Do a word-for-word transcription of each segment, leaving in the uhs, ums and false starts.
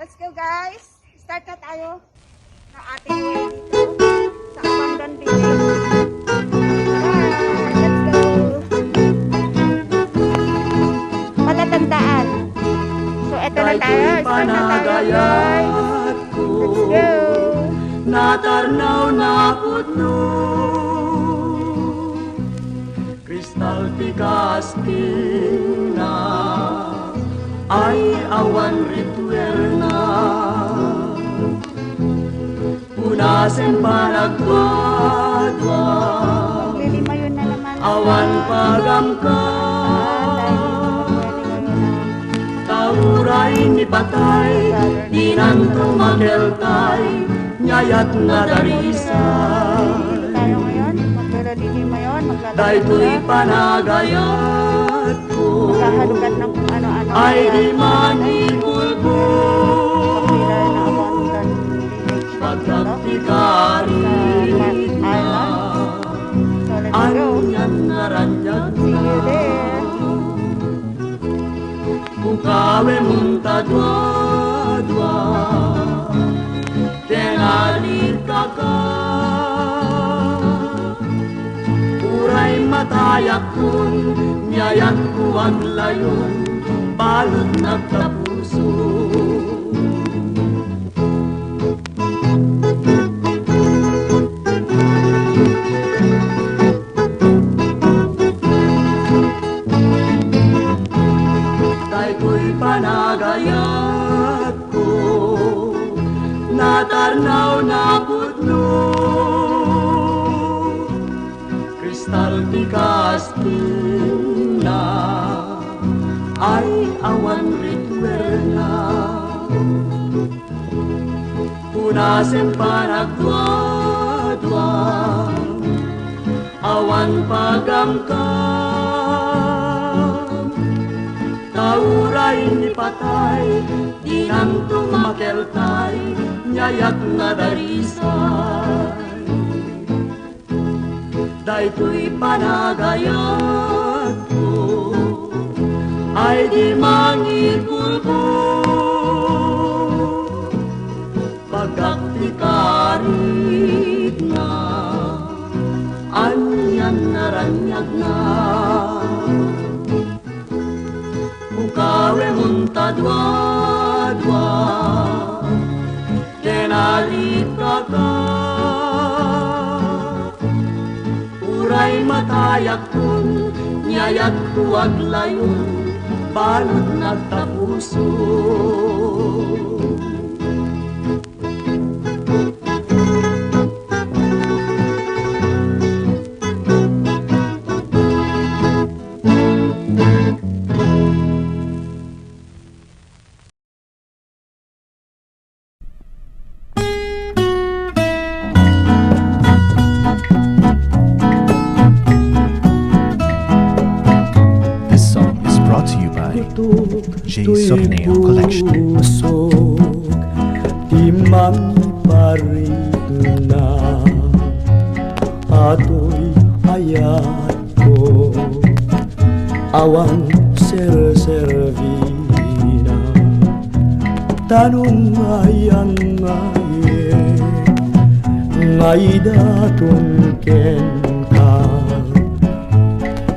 Let's go, guys! Start na tayo ng ating way dito sa Abandon Village. Alright, let's go! Palatandaan. So, eto na tayo. Start na tayo, guys. Let's go! Natarnaw na pudno. Kristal ti kastilna, ay awan rituelna. Punasen panagduadua, Lilimayon na naman. Awan pagamka. Ah, dahil pwede ngayon na. Ta uray ni patay, dinanto makeltay, nia yat nadarisay. Tayo ngayon, maglululili ngayon, maglalakad. Daytoy panagayatko. Maghahalugat ng kung ano-ano. Ay di mangikulbod. Sa pillar na abandon village. Pagkapikari. Sa Island. So, let's go. Anian naranyag. See you there. Ukawem ta duadua, ken alikaka. Uray matayakon, nia yatko aglayon, balut nagtapuso. Daytoy panagayatko, natarnaw na pudno. Kristal ti kastilna, ay awan rituelna. Punasen panagduadua, awan pagamka. Ta uray ni patay, dinanto makeltay, nia yat nadarisay. Daytoy panagayatko, ay di mangikulbod. Pagkapikaritna, anian naranyagna. Ukawem ta duadua, ken alikaka. Uray matayakon, nia yatko aglayon, balut nagtapuso. This song is brought to you by J Sorneo Collection. Ti mangiparikna, atoy ayatko, awan serserbina. Tanong nga ayan nga aye, nga idaton kenka.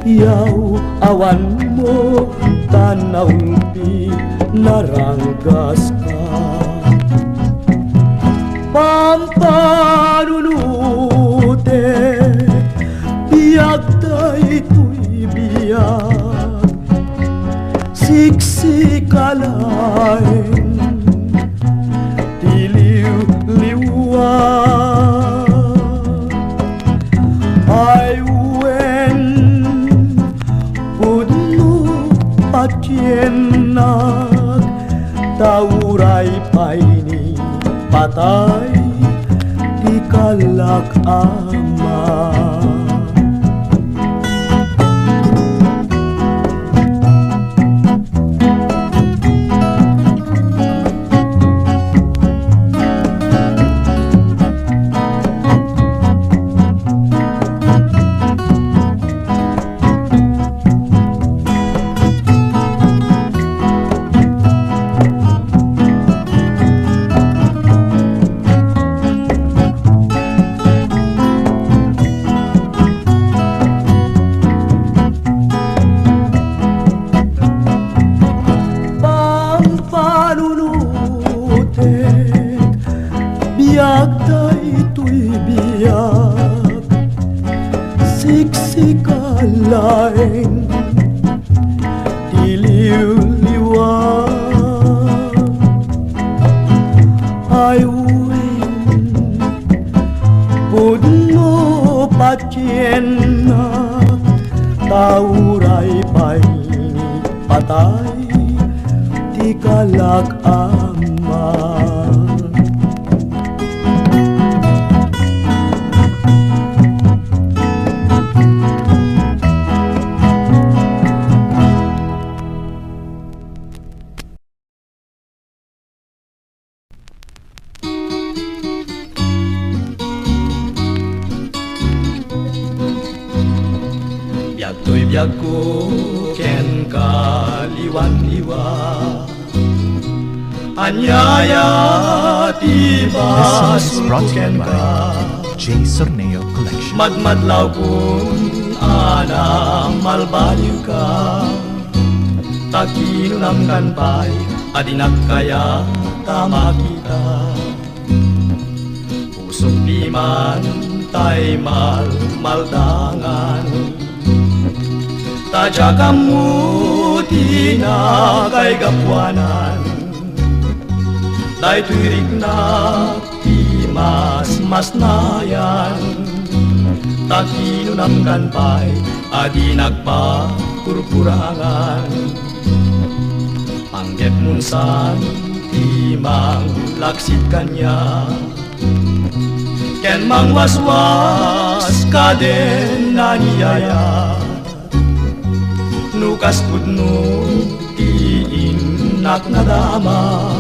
Yaw, awanmo, ta naulpi, naranggaska. Pampanunotek, biag daytoy biag, siksika laeng ti liwliwa. Ay wen, pudno patiennak, ta uray pay ni patay ti kallak ama. Toy biagko kenka liwan-liwa. Aniaya ti This song is brought to you by kenka. J Sorneo Collection. Madmadlawkon a namalbaliwka. Ta kinunamkan pay a dinak kayat a makita. Pusok piman tay malmaldangan. Ta diak ammo ti nakaigapuanan. Daytoy riknak ti masmasnayan. Ta kinunamkan pay a dinak pakurkurangan. Panggepmon san ti manglaksid kaniak. Ken mangwaswas kaden aniaya. No kas pudno ti innak nadama,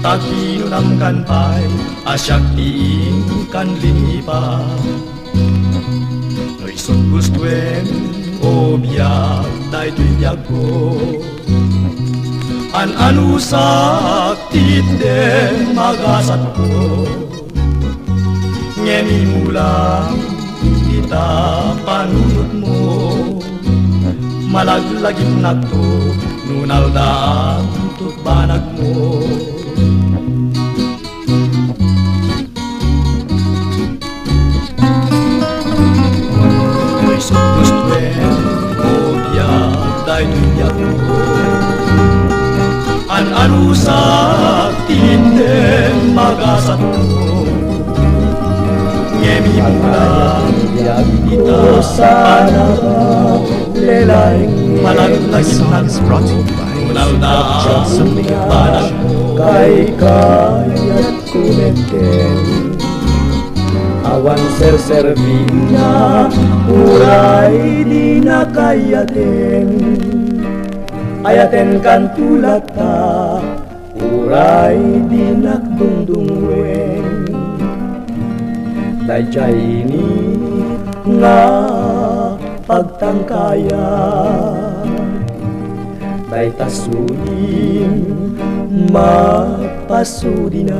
ta kinunamkan pay a siak ti inkan linipa. No isut' gustoem, o biag, daytoy biagko. An-anusak ti itdem a gasatko. Ngem immulam dita panunotmo. Malaglagipnakto no naldaanto banagmo. Daytoy suppose to end, o biag, daytoy biagko. An-anusak ti itdem a gasatko. Ngem immulam dita panunotmo. Lelay, malaglagipnakto no naldaanto banagmo. Kaykayat kumeten. Awan serserbienna, uray dinak ayaten. Ayatenkanto latta, uray dinak dungdunguen. Daydiay init nga pagtangkayat. Dayta sudim, mapasudinak.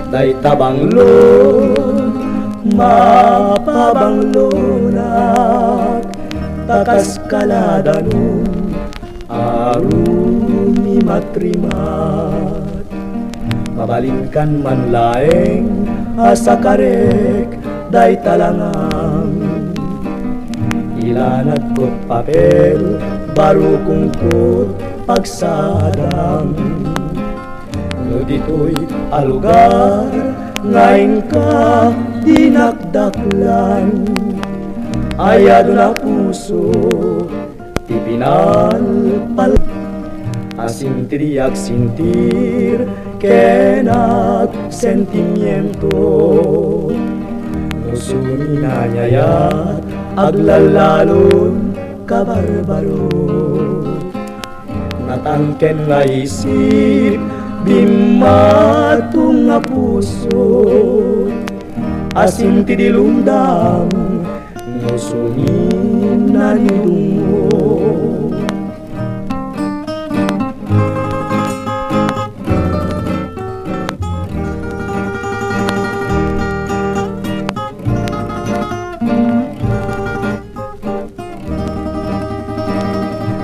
Dayta banglo, mapabanglonak. Ta kas kaladanon a rumimatrimat. Mabalinkan man laeng a sakarek dayta langam. Ilanadkot papel, barukongkot pagsaadam. No ditoy a lugar nga inka dinakdaklan, ayadon a puso ti pinalpal. Asin ti di agsentir ken agsentimiento. No suminaniayat, aglallalon kabarbaro. Natangken nga isip, bimmatong nga puso. Asin ti di lumdam, no suminanidungmo.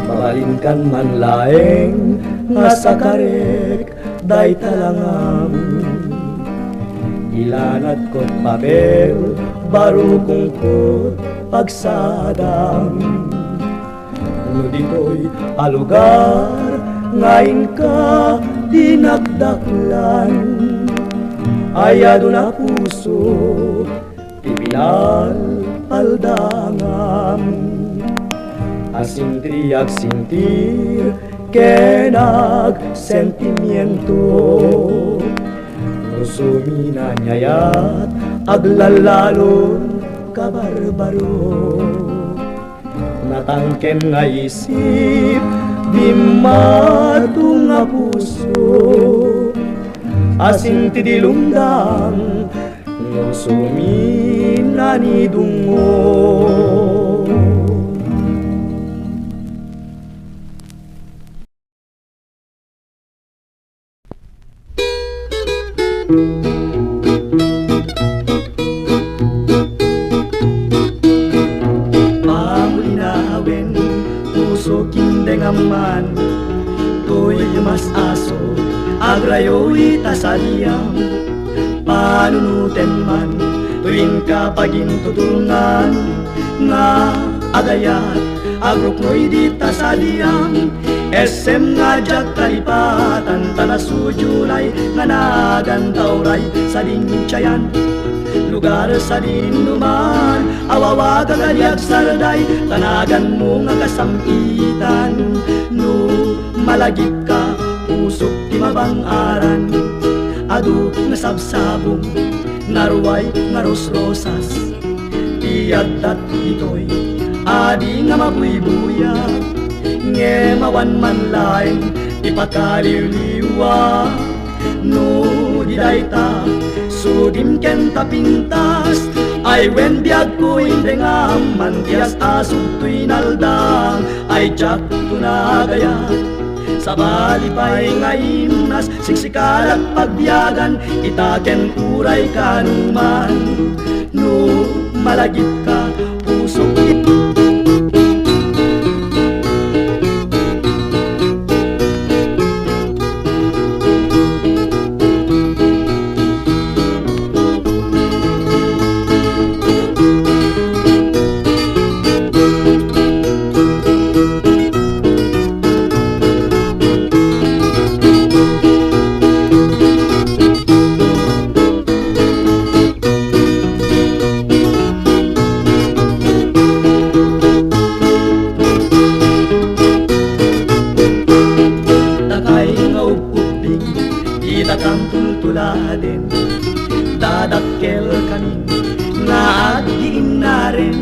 Mabalinkan man laeng nga sakarek dayta langam. Ilanadkot papel, barukongkot pagsaadam. No ditoy a lugar nga inka dinakdaklan, ayadon a puso ti pinalpaldangam. Asin ti di agsentir ken agsentimiento. No suminaniayat, aglallalon kabarbaro. Natangken nga isip, bimmatong nga puso. Asin ti di lumdam, No suminanidungo. Pangulinawen, puso ken dengam man, toy mas-aso, agrayo ita sadiam. Panunotem man, toy inka pagintutulngan, nga agayat, agruknoy dita sadiam. Essem nga diak kalipatan, ta nasudionay nga nagan ta uray sadin tiayan. Lugar sadin numan, awawagak a di agsarday, ta naganmo nga kasam-itan. No malagipka, pusok ti mabang-aran. Adu nga sabsabong, naruay nga rosrosas. Ti adda ditoy, adi nga mabuybuya, ngem awan man laeng ti pakaliwliwa. No di dayta, sudim ken ta pintas, ay wen biagko indengam, man ti as-asog toy naldaang, ay diak to nagayat. Sabali pay nga imnas, siksikadek pagbiagan, ita ken uray kanuman. No malagipka, pusok. Dakay nga ub-ubbing, dita kang tultuladen. Dadakkel kamin nga aggiginnaren.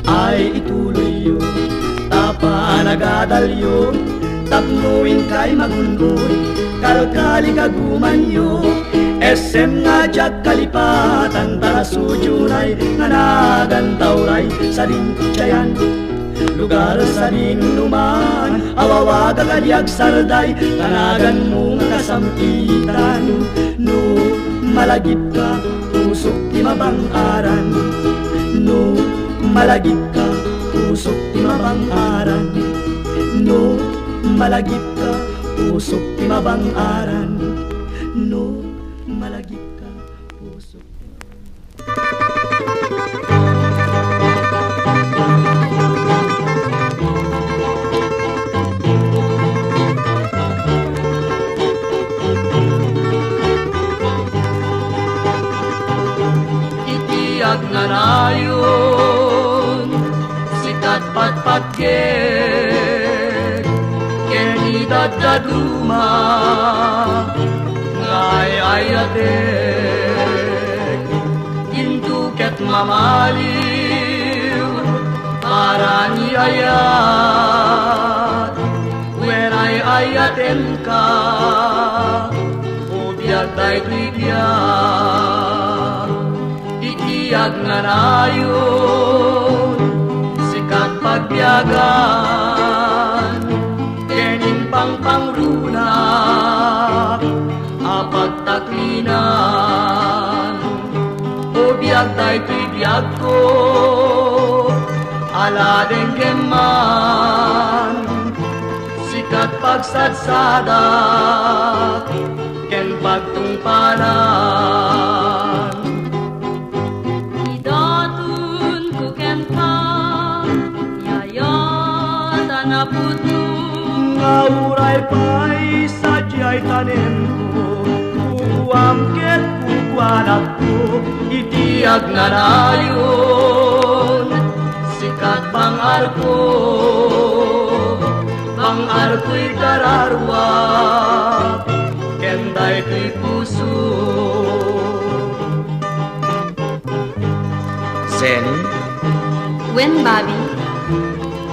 Ay ituloyyo ta panagadalyo, tapno inkay magun-oy, kalkalikagumanyo. Essem nga diak kalipatan, ta nasudionay nga nagan ta uray sadin tiayan. Lugar sadin numan, awawagak a di agsarday, ta naganmo nga kasam-itan. No malagipka, pusok ti mabang-aran. No malagipka, pusok ti mabang-aran. No malagipka, pusok ti mabang-aran. No malagipka, pusok ti mabang-aran. Iti agnanayon, sikat patpatgek, ken idaddaduma nga ay-ayatek. Intoket mamaliw para ni ayat, wen ay-ayatenka, o biag daytoy biag. Iti agnanayon, sikat pagbiagan, ken impangpangrunak a pagtaklinan. O biag daytoy biagko, ala denggem man, sikat pagsadsadak ken pagtungpalan. Idatonko kenka, yaya, ta napudno. Nga uray pay sadiay tanemko, kukuam ket kukuanakko. Iti agnanayon, sikat bang-arko, bang-arkoy kararuak, ken daytoy puso. Zenny? Wen, Bobby?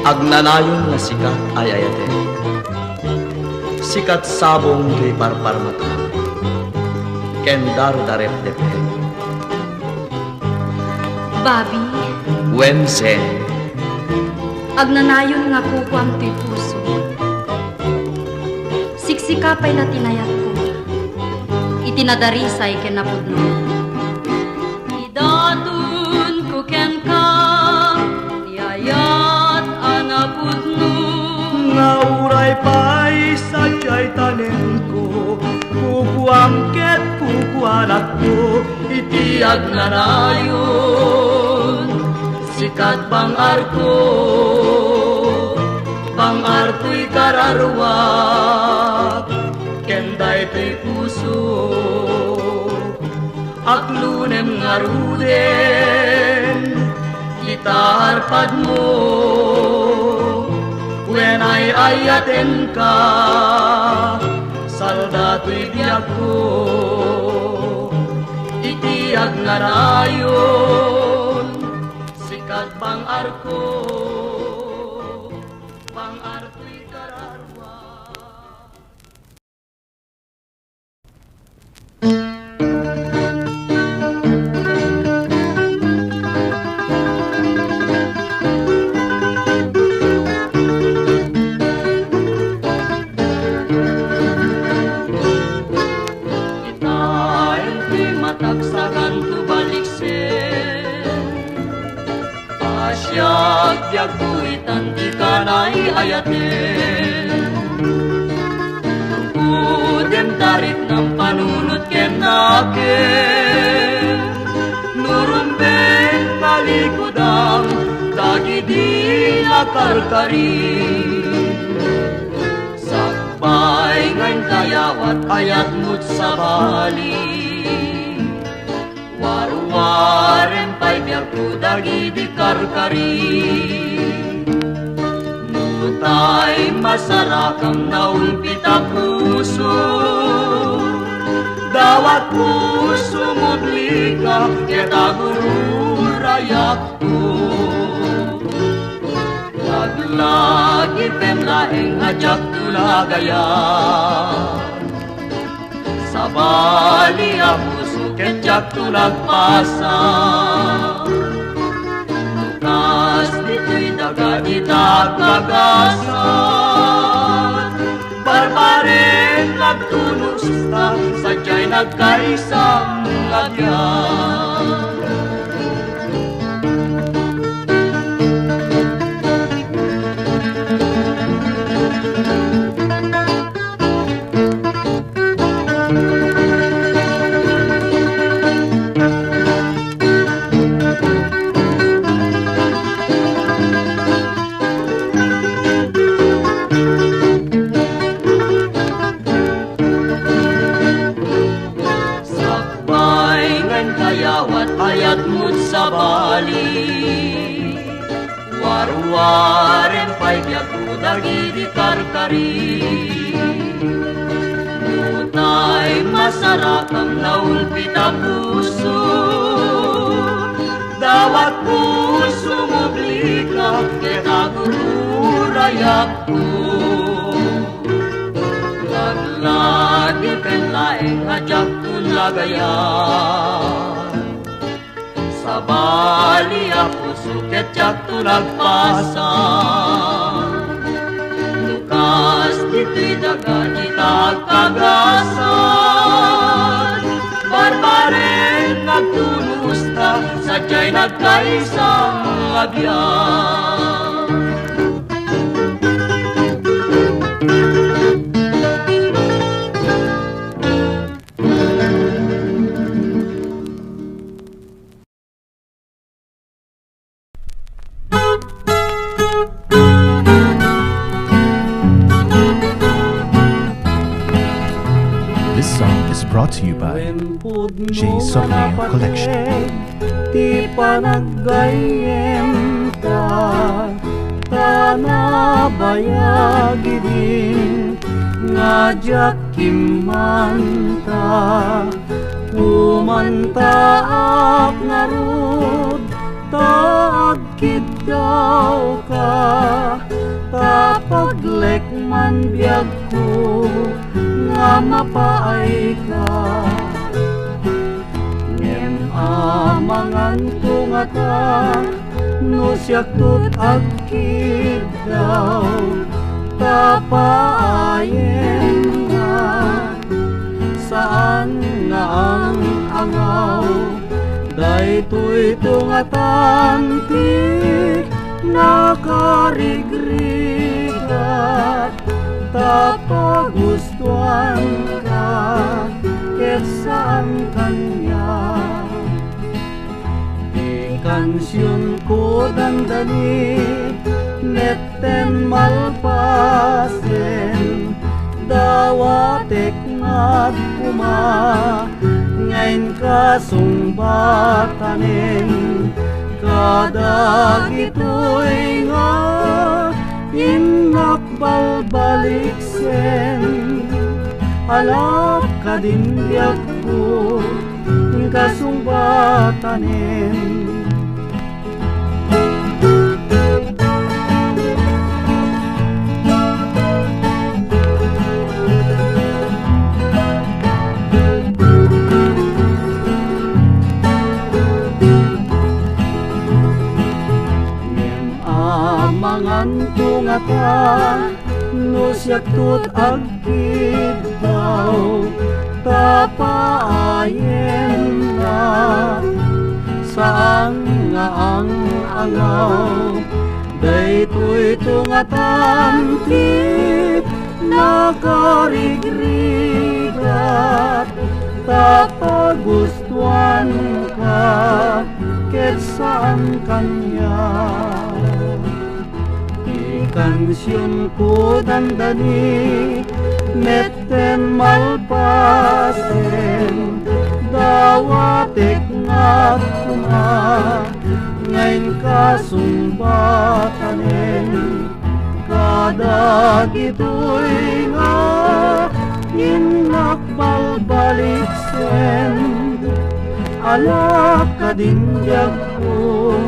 Agnanayon nga sikat ay-ayatek. Sikat sabong toy parparmata, ken dardarepdepdep. Bobby. Wen, Sen. Agnanayon nga kukuam toy puso. Siksika pay la ti nayatko iti nadarisay ken napudno. Idatonko kenka ti ayat a napudno. Nga uray pay sadiay tanenko, kukuam ket kukuanakto iti agnanayon. Sikat bang-arko, bang-artoy kararuak, ken daytoy puso. Aklunem ngaruden, ita arpadmo, wen ay-ayatenka, salda toy biagko, iti agnanayon, sikat bang-arko, bang-artoy kararuak. Ita iti matagsagan to baliksen. Asiak biagko itan dika ay-ayaten. Tungkudem tariknam panunot ken nakem. No rumbeng talikudam dagidi nakarkari. Sakbay nga indayawat ayatmod sabali. Warwarem pay biagko dagidi karkari. No tay masarakam naulpit a puso, dawatko, sumublika, ket agururayakto. Laglagipem laeng a diakto lagayan. Sabali a puso ket diakto nagpasa. No kas ditoy daga ita kagasat, barbarek nagtunos ta sadiay nagkaysa nga biag. Sakbay nga indayawat ayatmod sabali. Warwarem pay biagko dagidi karkari. No tay masarakam naulpit a puso, dawatko, sumublika, ket agururayakto. Laglagipem laeng a diakto lagayan. Sabali a puso ket diakto nagpasa. No kas ditoy daga ita kagasat, barbarek nagtunos ta sadiay nagkaysa nga biag. This song is brought to you by J Sorneo Collection. Ti panaggayyemta, ta nabayag idin nga diak kimmanta. Umantaak ngarud ta agkiddawka, ta paglekman biagko nga mapaayka. Ngem Amanganto ngata no siakto ti agkiddaw, ta paayenna, saan nga ang-angaw. Daytoyto ngatan ti nakarigrigat, ta pagustoanka ket saan kaniak. Ti kansionko dandani, metten malpasen, dawatek nga koma, nga inkasumbatanen kadagitoy nga innak balbaliksen. Ala kadin biagko, kasumbatanen. Ngem amanganto ngata no siakto ti agkiddaw, ta paayenna, saan nga ang-angaw. Daytoyto ngatan ti nakarigrigat, ta pagustoanka ket saan kaniak. Ti kansionko dandani, metten malpasen, dawatek nga koma, nga inkasumbatanen kadagitoy nga innak balbaliksen. Ala kadin biagko,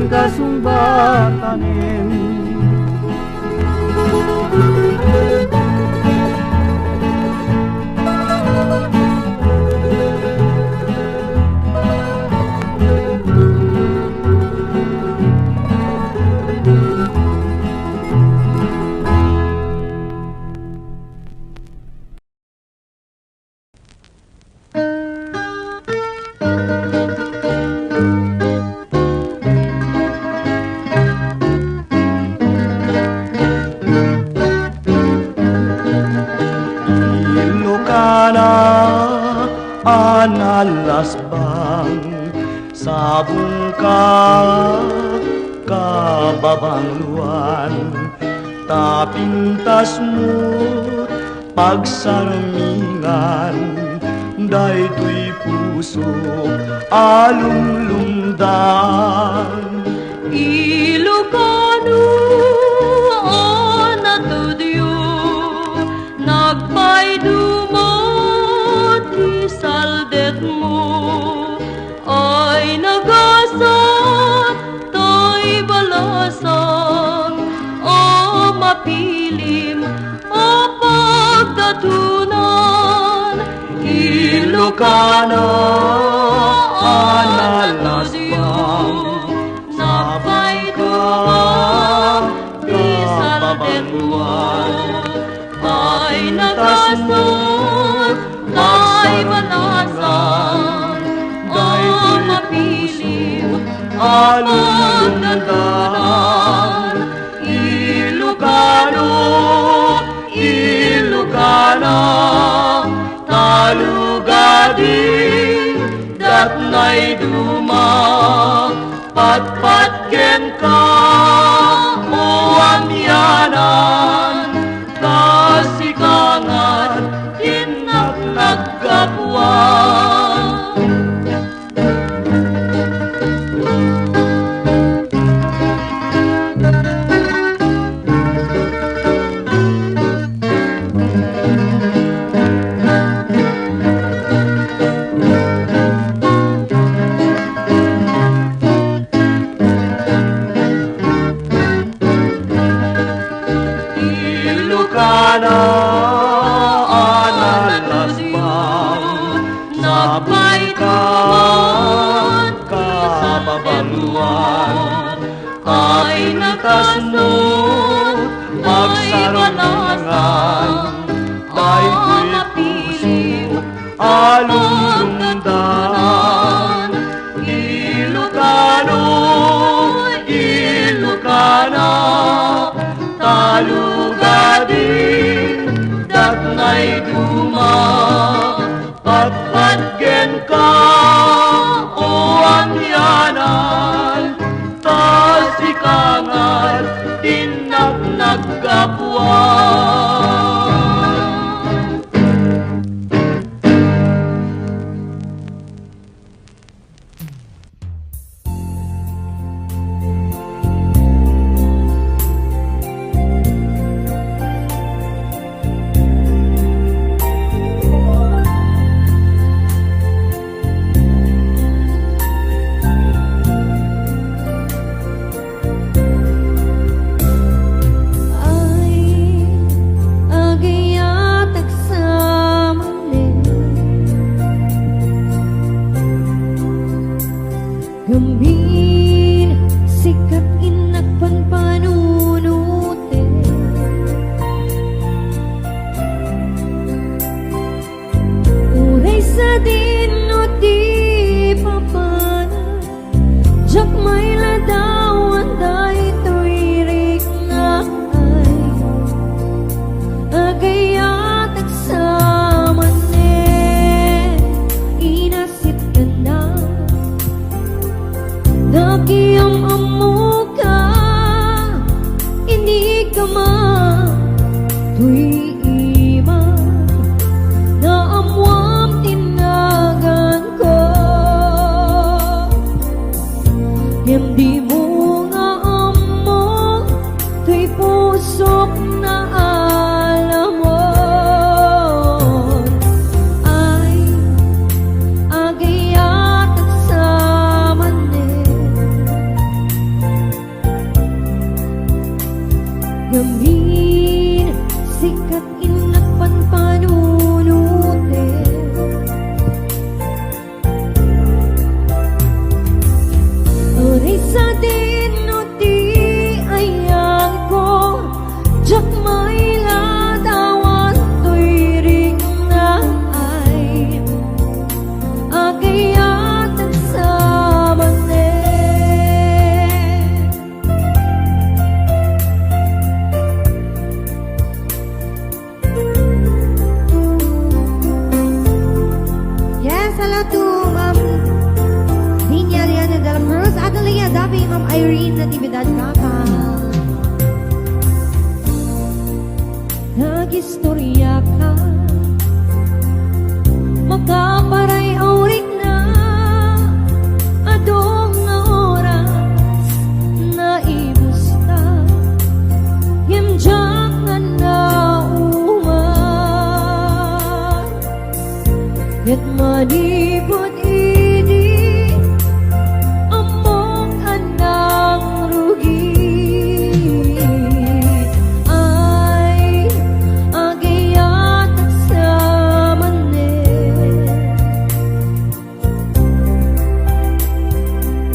kasumbatanen. Ilokana a nalasbang, sabongka, kababangloan, ta pintasmo pagsarmingan daytoy pusok a lunglungdan. Ilokano a natudyo, nagpayduma ti saldetmo. Ay nagasat tay balasang a mapilim a pagdatonan. Ilokana a nalasbang, napayduma ti saldetmo. Ay nagasat tay balasang a mapilim a pagdatonan. Ilokano, Ilokana, talugadi, datnay duma, patpat kenka, o amianan, ta sika ngarud ti naggapuan. Ay puso a lulungdan, Ilocano, Ilocana, talugadi, datnay duma. Patpatgenka, o amianan, ta sika ngarud ti naggapuan. Ay, agayat agsamanen. Ngamin, sikat innak panpanunoten. Uray sadin no di papanan, diak mailadawan daytoy rikna. Ay, agayat agsamanen, inasitganna. Nakiam-ammoka, inikama, toy imak, naammoam ti naganko. Ngem dimo nga ammo, toy pusok naalamon. Ay, agayat agsamanen. Ngamin, sikat innak panpanunoten. Uray sadin no di ayanko, diak mailadawan toy rikna. Ay, agayat agsamanen. Yes, hello to Ma'am Dina Liana de la Cruz, Adelia Dabi, Ma'am Irene Natividad Kaka. Nagistoriaka, makaparay-awrikna, adu nga oras, naibusta, ngem diak nga nauman. Ket manipud idi, ammok a nangrugi. Ay, agayat agsamanen.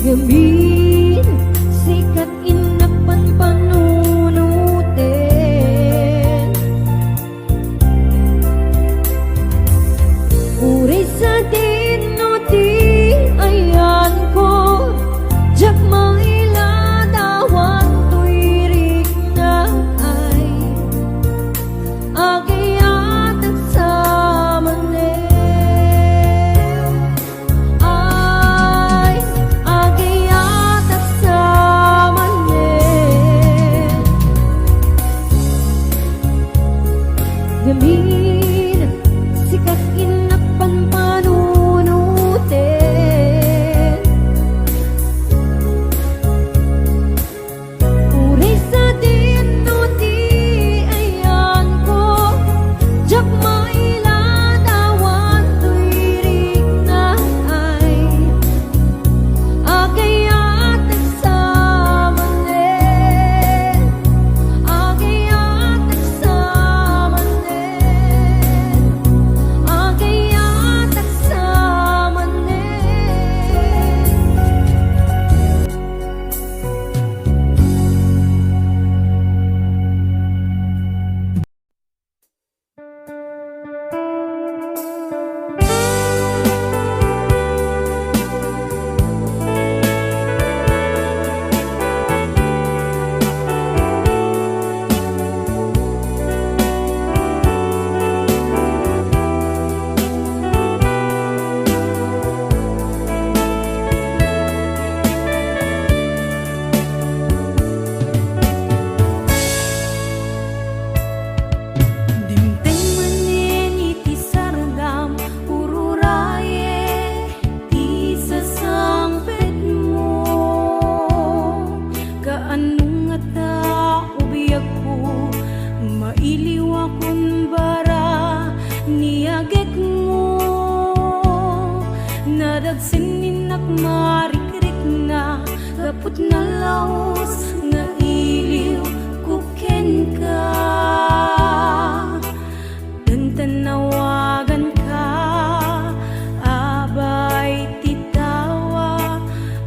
Ngamin, sikat innak panpanunoten. Uray sadin no Agsinninnak marikrikna, gapu ta nalaus nga iliwko kenka. Tantannawaganka, abay ti tawa,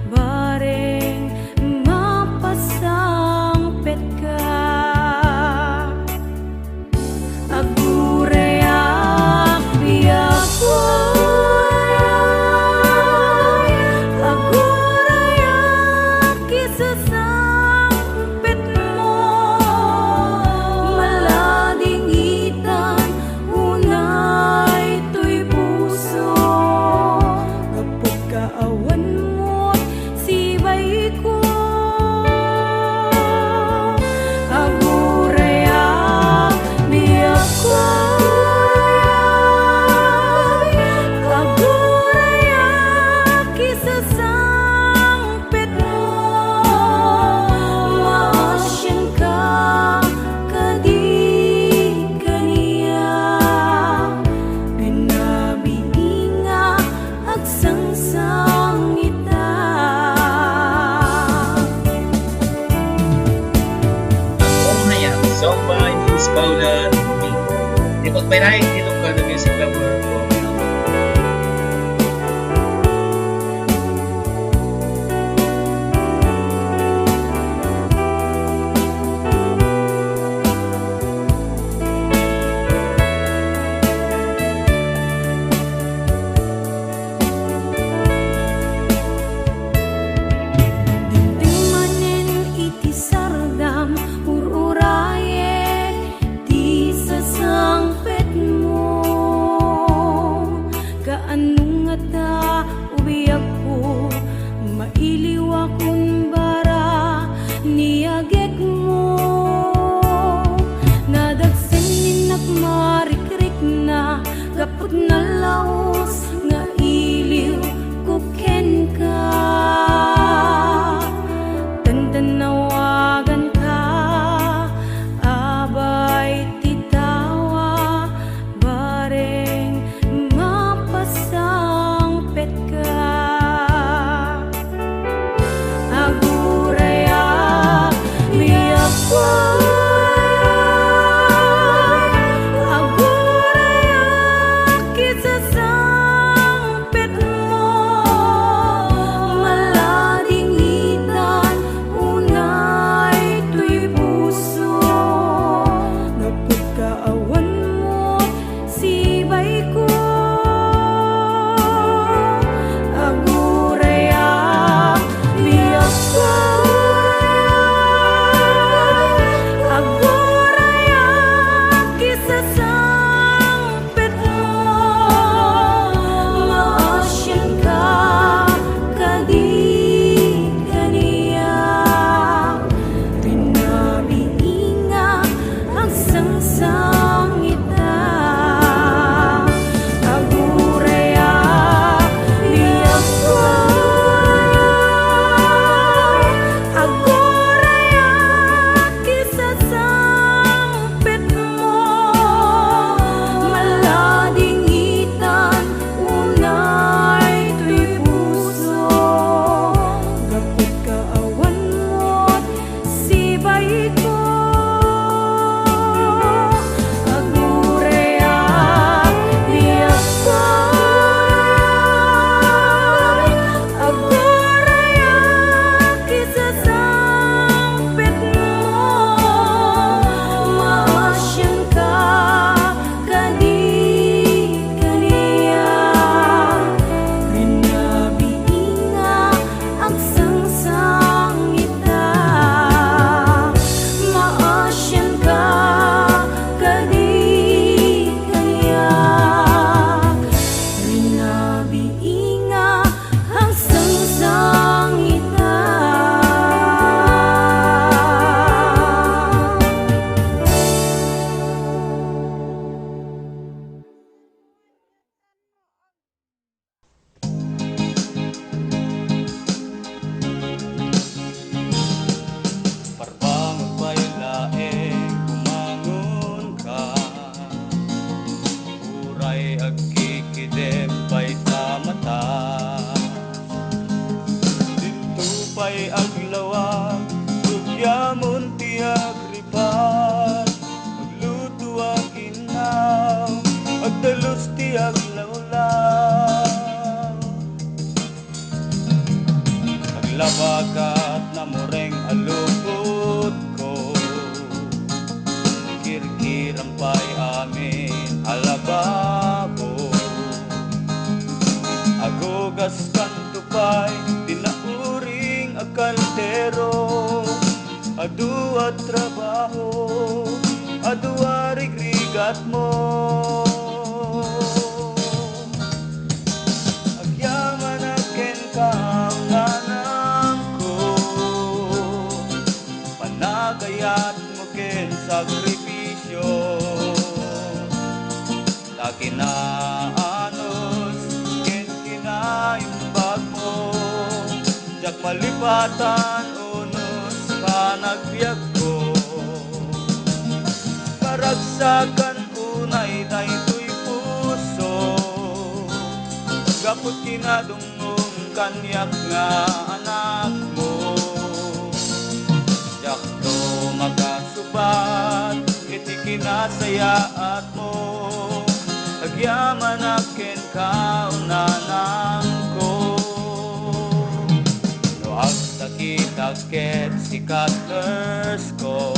bareng mapasangpetka. Agurayak, biagko. Agurayak, isasangpetmo. Maladingitan, unay toy puso. Gapu ta awan met sibaiko. Agurayak, biagko. Agurayak, isasangpetmo. Maasianka kadi kaniak. Rinabii nga agsangsang ita. Ang Ong Hayag, song by Miss Paula Domingo. Ipagpayrayan ti Ilocano Music Lover Program. Dimdem manen iti sardam, ur-urayek ti sasangpetmo. Kaano ngata o biagko, mailiwakon bara ni agekmo. Nadagsen innak marikrikna, gapu ta nalaus nga iliwko kenka. Tantannawaganka, abay ti tawa, bareng mapasangpetka. Agurayak, biagko. Agurayak, isasangpetmo. Maladingitan, unay toy puso. Gapu ta awan met sibaiko. Agurayak, biagko. Agurayak, isasangpetmo. Maasianka kadi kaniak. Rinabii nga agsangsang ita. Agurayak, biagko. Agurayak, isasangpetmo. Maladingitan, unay toy puso. Gapu ta awan met sibaiko. Agurayak, biagko. Agurayak, isasangpetmo. Maasianka kadi kaniak. Rinabii nga agsangsang ita. Maasianka kadi kaniak. Rinabii nga agsangsang ita. Parbangon pay laeng, bumangonka. Uray agkikidem pay ta mata. Agdalus ti aglawlaw. Aglaba kat namureng a lupotko. Kirkiram pay amin a lababo. Agugaskanto pay ti nauring a kaldero. Adu a trabaho, adu a rigrigatmo. Agyamanak kenka, nanangko, panagayatmo ken sakripisio. Ta kinaanus ken kinaimbagmo, diak malipatan unos panagbiagko. Maragsakan unay daytoy puso, gapu kinadungngom kaniak nga anakmo. Diakto makasubat iti kinasayaatmo, agyamanak kenka, nanangko. No agsakitak ket sika, nurse ko,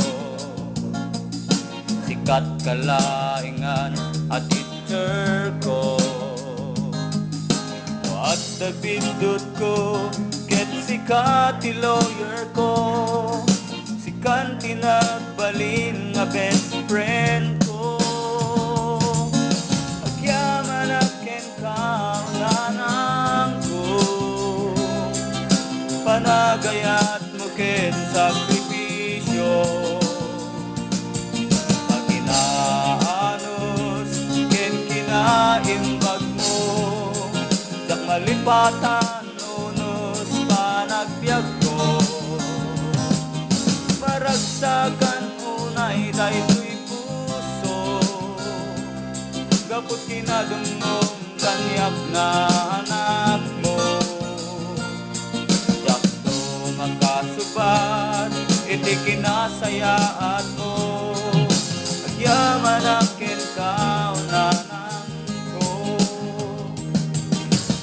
sika ti kalaingan a teacher ko. No adda biddutko, ket sika ti lawyer ko. Sikan ti nagbalin nga best friend ko. Agyamanak kenka, nanangko, panagayatmo ken sakripisio. Pakinaanus ken kinaimbagmo, diak malipatan unos panagbiagko. Maragsakan unay daytoy puso, gapu kinadungngom kaniak nga anakmo. Diakto makasubat iti kinasayaatmo, agyamanak kenka, nanangko.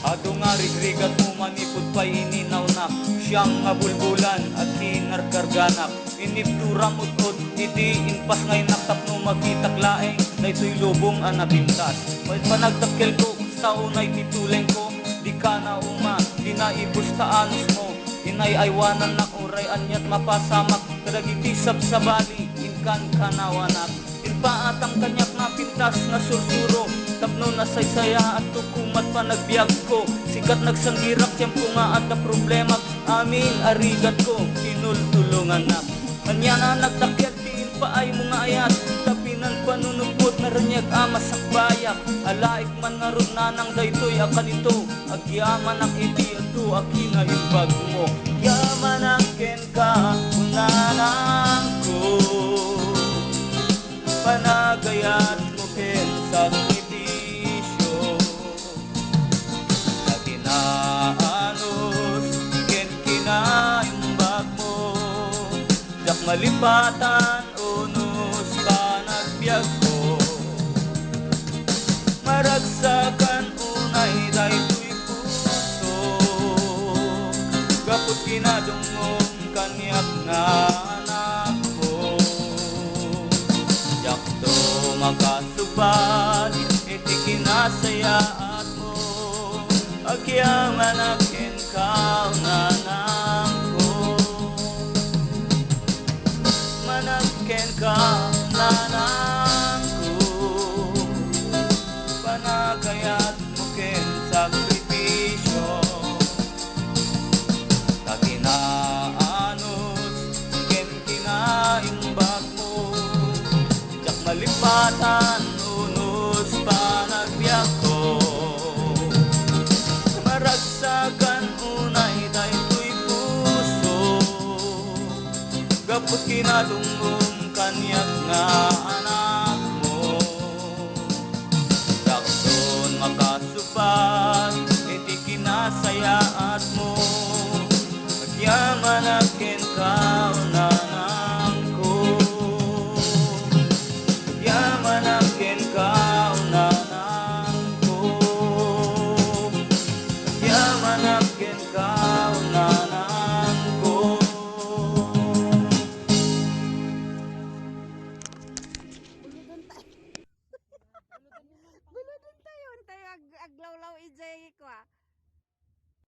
Adu nga rigrigatmo manipud pay ininawnak, siam nga bulbulan a kinarkarganak. Inibturam ut-ot iti impasngaynak tapno makitak laeng daytoy lubong a napintas. Ket panagdakkelko, kasta unay ti tulengko, dika nauma, dina ibusta anusmo. Inay-aywanannak uray aniat mapasamak kadagiti sabsabali, inkankanawanak. Inpaatang kaniak napintas nga sursuro tapno nasaysayaatko koma't panagbiagko. Sika ti nagsanggirak tiempo nga adda problemak, amin a rigatko, tinultulongannak. Ania nga nagdakkel ti impaaymo nga ayat, ta pinanpanunotmo ti naraniag a masakbayak. Alaek man ngarud nanang daytoy a kanito, agyamanak iti adu a kinaimbagmo. Agyamanak kenka, nanangko, panagayatmo ken sakripisio. Kinaanus ken kinaimbagmo, diak malipatan unos panagbiagko. Maragsakan unay daytoy puso, gapu kinadungngom kaniak nga anakmo. Diakto makasubat iti kinasayaatmo, agyamanak kenka, nanangko. Manak kenka, nanangko, panagayat